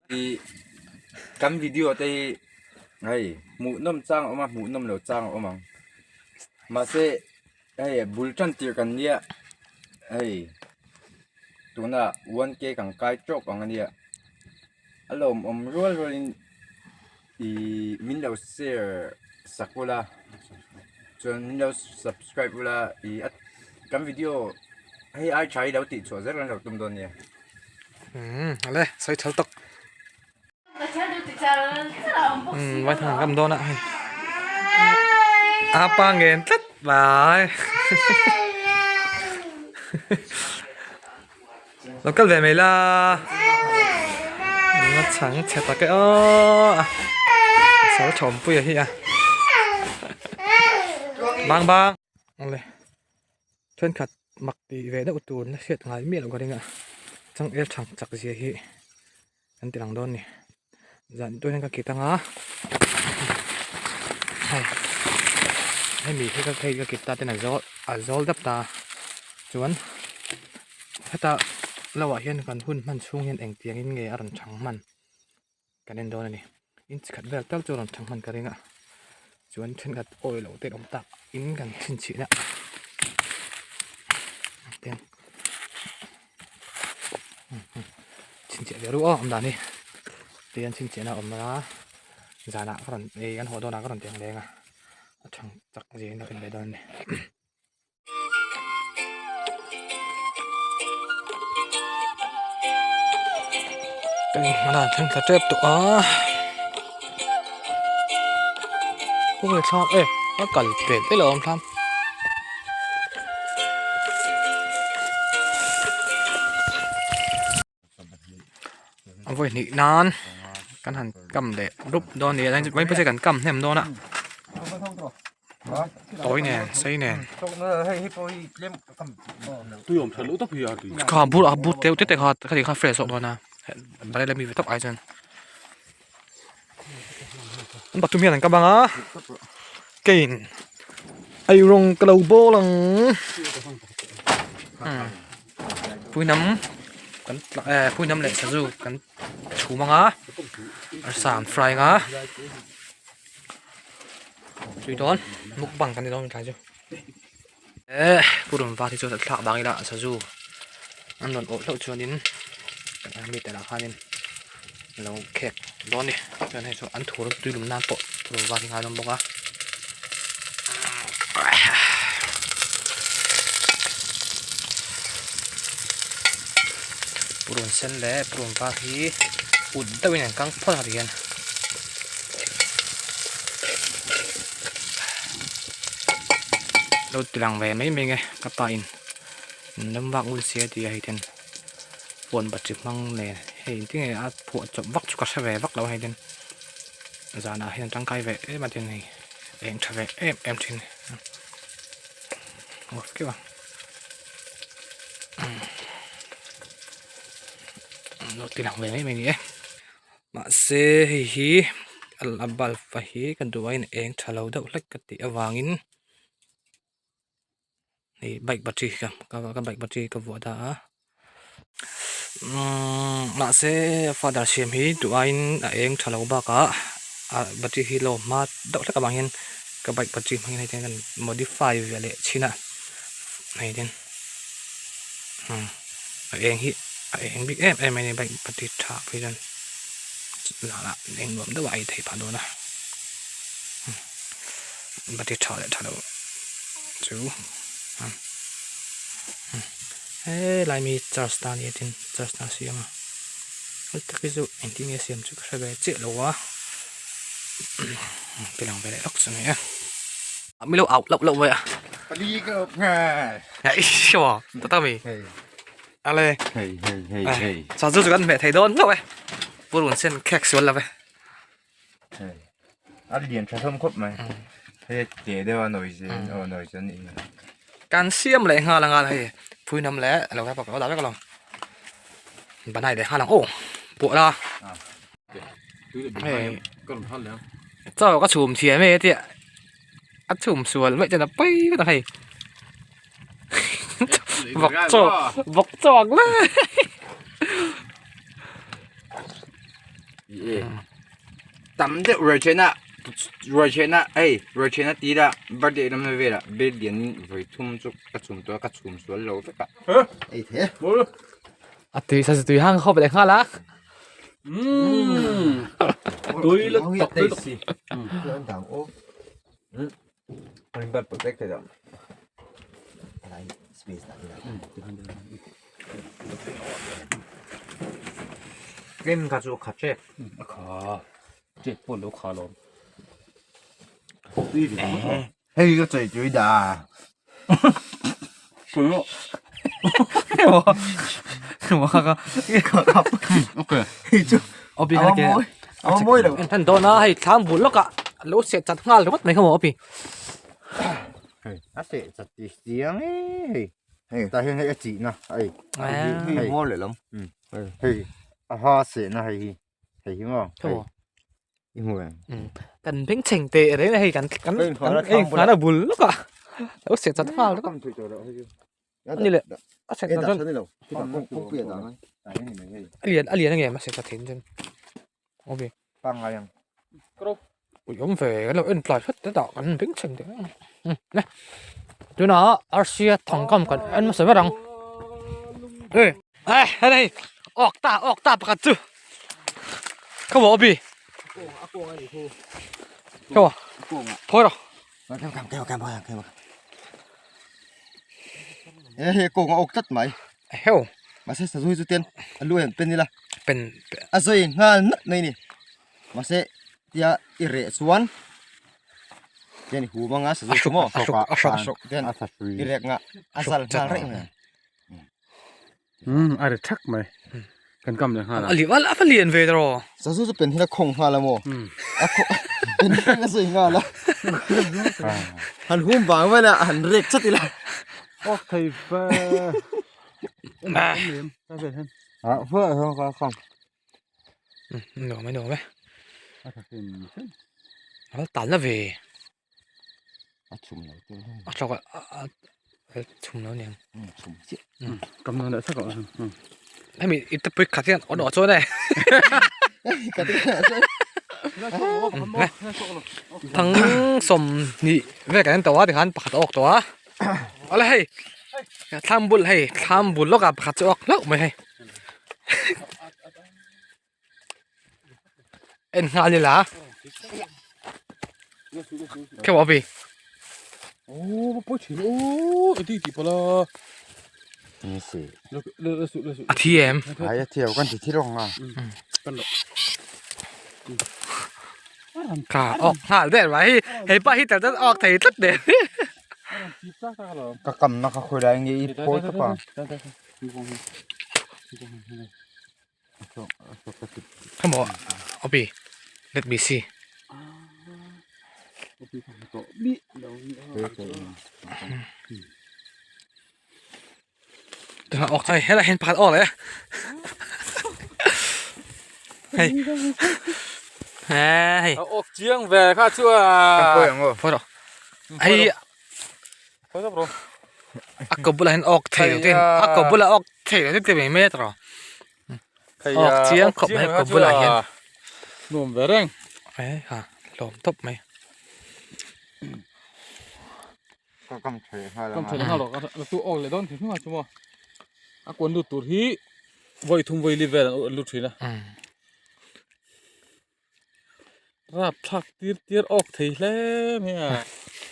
I kan video te hi hei hmuhnawm chang a awm a hmuhnawm lo chang a awm ang mahse hei bul tan tir kan nia hei tunah one k kan kai tawk ang a nia a lawmawm rual rual in ihh min lo share sak ula chuan min lo subscribe ula ih a kan video hei ai tha hi lo tih chhuah zel kan lo tum dawn nia. Umm ale sawi thal tawk umm vai thang kam dawn a hei a pa ngen tlat mai lo kal ve mai la a chhang chhe tak e aw sal thawmpuia hi a bang bang ale. Thenkhat mak tih ve deuh tur na hriat ngai miah loh ka ring a, changel thang chak zia hi kan ti lang dawn a ni. Zan tawh hian ka kit anga hei hemi hi ka hei ka kit ta ten a zawl a zawl dap ta chuan heta lo ah hian kan hun hman chhung hian engtiang in nge a rawn chang hman. kan en dawn a ni inch khat vel tal chu a rawn thang hman ka ring a chuan thenkhat awi loh te awm tak in kan chhinchhiah na tiang chhinchhiah ve ruh aw awm dan hi tihian chhinchhiah na awm a zanah ka rawn ei kan haw dawnah ka rawn tiang leng a a thang chak zia in a en ve dawn a ni. Hmana an thleng thla tep tawh a kawng leh thlam e a kal pel te lo awm thlam a vawi hnih nan kan han kam leh rup dawn a ni a vawiin pawh chu kan kam hnem dawn a tawi nen sei nen kha bur a bur teuh te te kha khati kha fresh zawk dawn a balai la mi ve tawp ai chuan an pathum hian an kam ang a keiin eirawng ka lo bawl ang. Puinam kan eh puinam leh sazu kan chhum ang a arsa an fry ang a tui dawn mukbang kan ni dawn tlai chu eh purun var hi chu a thlak bang ila sazu an rawn awh hlauh chuanin kan mi te lah khanin lo khek dawn a ni chuan hei chu an thur tui lum nan pawh purun var hi ngai dawn bawk a. Purun sen leh purun var hi ut deuhin an kang phawt a tihian. Lo ti lang ve mai mai nge ka pa in an ram vak ngun sia tia hei ten phone battery hmang nen hei engtin nge a phuah chawp vak chu ka hre ve vak lo a hei ten zanah hian tangkai ve em a tin hei eng tha ve em em thin off keuh a lo ti lang ve mai mai ni e mahse hei hi a bulb a hi ka duh aiin eng tha lo deuh hlek ka tih avangin hei bike battery ka ka bike battery ka vuah ta a umm mahse father siam hi duh aiin a eng tha lo bakah a battery hi lo hma deuh hlek avang hian ka bike battery hmangin hei hian modify ve leh chhin a hei hian umm a eng hi a eng bik em em mai a ni bike battery tha phei chuan zanah eng nuam deuh a ei theih phah dawn a battery tha leh tha lo chu helai mi charge ta ania tin charge na a siam a hei tak hi chu engtin nge a siam chu ka hre ve chiah lo a ti lang ve leh lawk chu a ni e mi lo auh loh loh mai a pali ka awp nghal hei hriaw ta ta mi ale hei hei hei hei sa chu chu kan hmeh thei dawn hlauh e purun sen khek sual lo ve Hei a lian tha hlawm khawp mai hei a te deuh a nawi zel aw nawi zel anih hi. Kan siam leh nghal anga hei phui nam leh a lo hep a dah vek alawm banai leh nghal ang aw puah la hei chaw ka chhum thiam e tia a chhum sual mai chuan a pawi vek ang hei vawk chaw vawk chaw ang le. Tam deuh ruai thehna ruai thehna hei ruai thehna tih ila birthday lamna velah bel lian in vawi thum chu ka chhum tawh a ka chhum sual lo vek a. Ei the. A tui sa tui hang khawp leh nghal a. Tui la tak tui tak. Dang aw. An bat protect thei lo. Space dah ila. Tlem kha chu kha tep. A kha. Tep pawh lo kha lawm. Hei ka chei tui da. Opi kha ke. A mawi lo. En than dawn a hei thlam bul lawkah a lo seh chat nghal ringawt mai kha maw Opi. Hei a seh chat ti chiang e hei. Hei tah hian hei a chih na hei. Hei mawi leh lam. Hei a ha seh na hei hi. Hei hi maw. Kha maw. I hmu em? Kan beng chheng teh reng a hei kan kan kan nghana bul lawkah a lo seh chat nghal ringawt. Kam thui tawh loh hei chu. Ani leh a seh chat chuan a lian a lian a ngem a seh chat theih chuan okay. Pangngai ang. Ui awm ve kan lo en tlai hret hret a kan beng chheng teh reng a. Tunah Arsia thangkam kan en hmasa ber ang. Hei hei awk ta awk ta pakhat chu khaw maw bi khaw thawi rawh he he kawng a awk tlat mai heo mahse sazu hi chu ten a lu hian pen ila pen a zawi nghal nat mai ni mahse tia i reh chuan tian i hum anga sazu chu maw a hruk a hruk tian i rek nga a zal nghal reng mai. Um a ri thak mai kan kam leh nghal a. A lian a va lian ve tawh. Sazu chu pen hian a khawng nghal a maw? A khawng pen hian a sawi nghal a. Han hum vang vel a han rek chat ila. Awk thei fe. Ah hua hua ka khawng. Nuam e nuam e. A tha hrim hrim. A va talna ve. A chhum lo te A thlawk a a chhum lo niang. Chhum chiah. Kam nan leh sak a. Hemi i te pui khat hian awn awh chuan e. Ka ti kha. Thang sawm hnih vel kan en tawh a tikhan pakhat a awk tawh a. Awle hei thlam bul hei thlam bul lawkah pakhat chu a awk hlauh mai hei. En nghal ila khe maw pi Oh, poi thin oh, ti ti pala. Ni si. A thi em? Ai a thiau kan ti thi rong a. Kan lo. Ka ok nghal der mai hei pa hi tel tel ok thei tlat der. Ka kam na ka khoi lai nge i phoi ka pa. Come on, Obi, let me see. Tuna ok thai hela hen pakhat ok le. Hei. Hei. Ok chiang ve kha chu a. Poi ang o. Poi ro. Hei A ko bulah hian awk thei lo ten a ko bulah awk thei lo te mai mai a tawh awk chiang khawp mai a ko bulah hian nuam ve reng e ha hlawm tawp mai ka kam thei nghal kam thei nghal rawh tu awk leh dawn thei hnungah chu maw a kuan lut tur hi vawi thum vawi li vel an lut thin a Rap thlak tir tir awk thei hle mai a.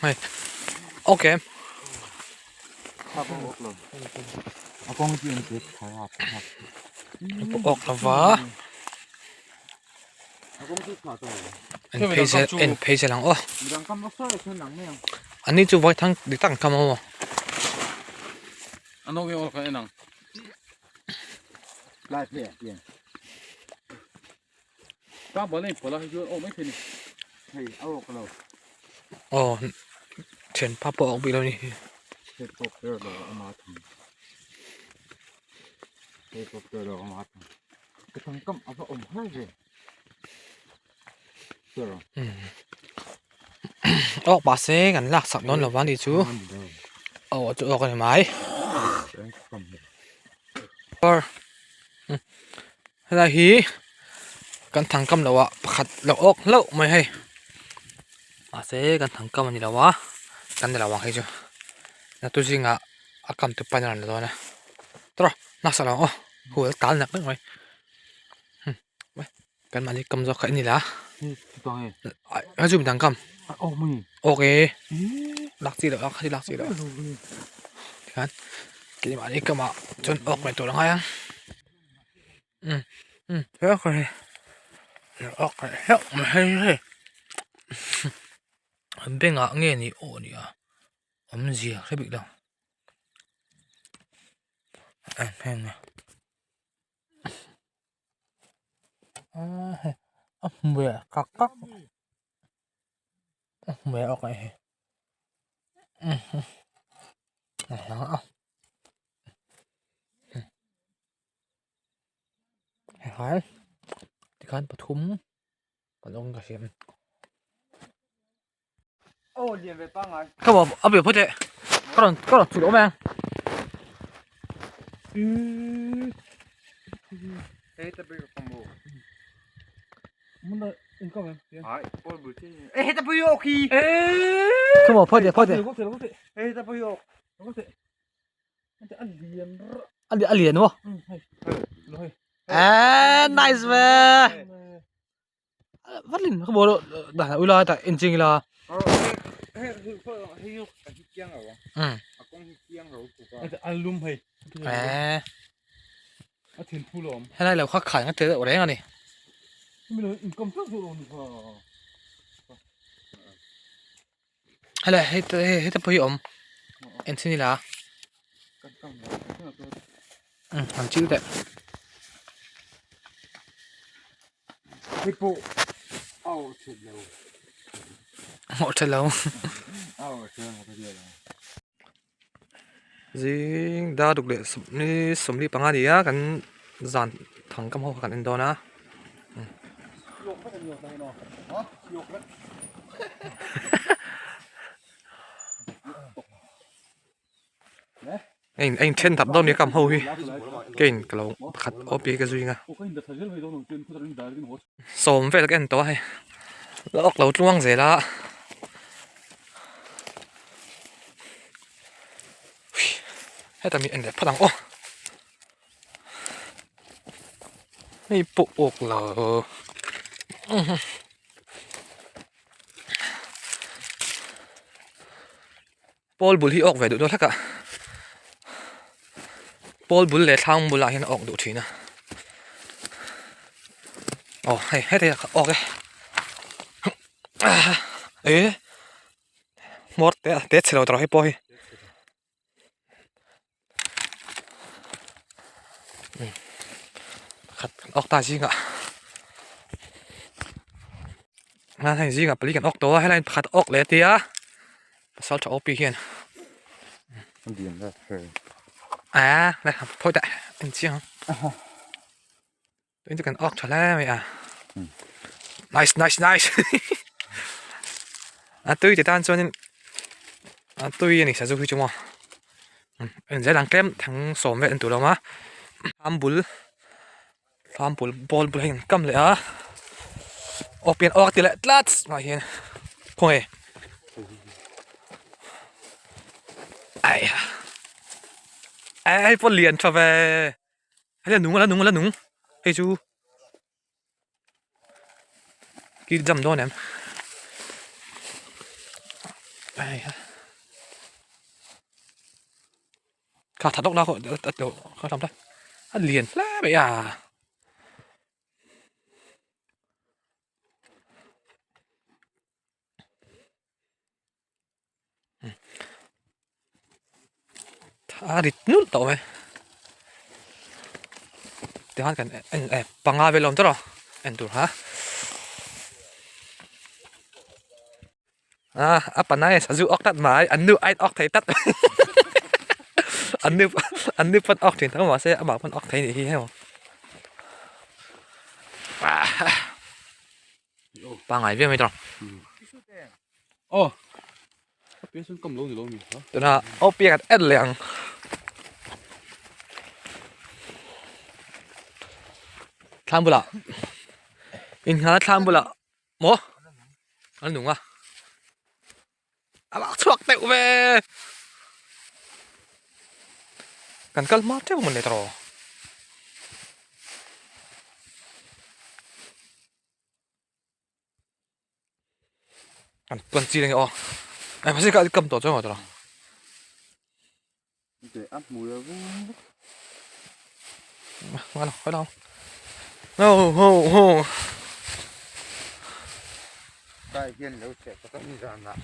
Hei. Okay. A kawng chu in tit thar a thlak. Awk lova. En phei zel en phei zel ang aw. Midang kam nasa leh chuan lang mai ang. Ani chu vawi thang dik tak an kam ang aw. An awk awk an en ang. Lai phei ah hian. Ka bal nei pawla hei chuan awk mai thei ni. Hei a awk lo. Aw thianpa pawh a awk bik lo ni. Helicopter lo a awm a thung. Helicopter lo a awm a thung. Ka thangkam a va awm har ve. Sir. Awk mahse kan lak sak dawn lova ni chu. Aw chu awk a ni mai. Helai hi. Kan thang kam lo ah pakhat lo awk hlauh mai hei mahse kan thang kam a ni lo a kan ni lo ang hei chu natu zingah a kam tu pain a rawn la dawn a tawrh nasa lo ang aw hual tal nak nak mai kan mahni kam zawk kha i ni la a chu midang kam awk e lak chi loh a lak chi loh tikhan keimahni kamah chuan awk mai tur a ngai ang. Um um he ka hi awk leh hlauh mai hei hei bengah nge ni aw ni a awmzia hre bik lo em em a a a hmuh kak kak a hmuh awk a hei a. Hei tikhan pathum kan awm ka hria ka bawp a bia phawt e ka rawn ka rawn chhut awm e ka bawp phawt e phawt e a lian maw eh nice ve vat lin ka bawh dah ula tah en ching ila eh helai lo kha khai nga tel deuh reng a ni Helai hei te hei heta pawh hi a awm en chhin ila umm han chil teh a awh that lo zing dar ruk leh sawmli sawmli panga a ni a kan zan thang kam ho kha kan en dawn a. A in then that dawn nia kam ho hi ka in ka lo pakhat awp hi ka zui ang a sawm vel ka en tawh a hei la awk lo tluang zel a heta mi en leh phawt ang aw. Hei pawh awk lo pawl bul hi awk ve duh dawn hlek a pawl bul leh thlang bulah hian a awk duh thin a aw hei heti a awk e eh hmawr te te chhe lo tawh hei pawh hi. Pakhat kan awk ta zingah a hei zingah pali kan awk tawh a helai pakhat awk leh a tia pasal tha OP hian a le phawi teh en chiang Tun chu kan awk tha hle mai a nice nice nice a tui ti tan chuanin a tui a ni sazu hi chu maw en zel ang tlem thang sawm vel en tur a awm a thlam bul thlam bul ball bul a in kam leh a awk pian awk ti leh tlat mah hian khawnge ai hei pawh lian tha ve. Hei a nung a la nung a la nung hei chu kil jam dawn em ai ha kha that lawk na khaw kha tham ta a lian hle mai a. A rit nulh tawh mai tikhan kan en eh panga vel a awm tawh a en tur kha a a panai sazu awk tlat mai an nu a in awk thei tlat an nu an nu pawn awk thin tho mahse amah pawn awk thei a nih hi heng pangai viau mai tawh. Aw a pian sawn kam lo ni lo mi ha. Tuna aw pian kan en leh ang. Thlam bulah. Innghala thlam bulah maw an nung a a lak chhuak deuh ve kan kal hma teuh mawni tawh an kan chi nge aw ai phasi ka kam tawh chuang tawh a hmu lo ngai lo ngai lo ho ho ho kai hian lo cheh ka ni zan ah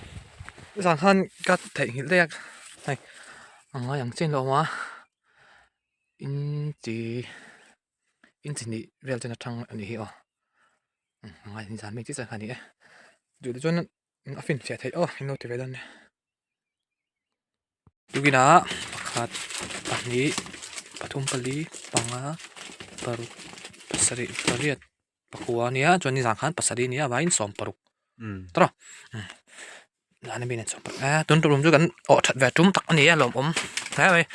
zan khan ka theihnghilh daih a hei a ngai ang chian lo awm a in chi in chi hnih vel chuan a thang a nih hi aw a ngai ang zan mai chiah kha a ni e duh te chuan a finfiah theih aw in lo ti ve dawn nia. Tukinah pakhat pahnih pathum pali panga paruk pasarih pariat pakua a nia chuan nizan khan pasarih a nia avangin sawmparuk tawrh a zan ami nen sawmparuk a tun tum chu kan awh that ve tum tak a ni a lawmawm hle mai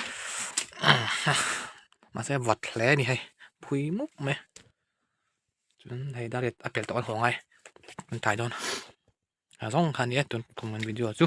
mahse vawt hle a ni hei phui mup mai chuan hei dar a pel tawh a haw ngai an tlai dawn. A zawng kha a ni e tun kum an video chu.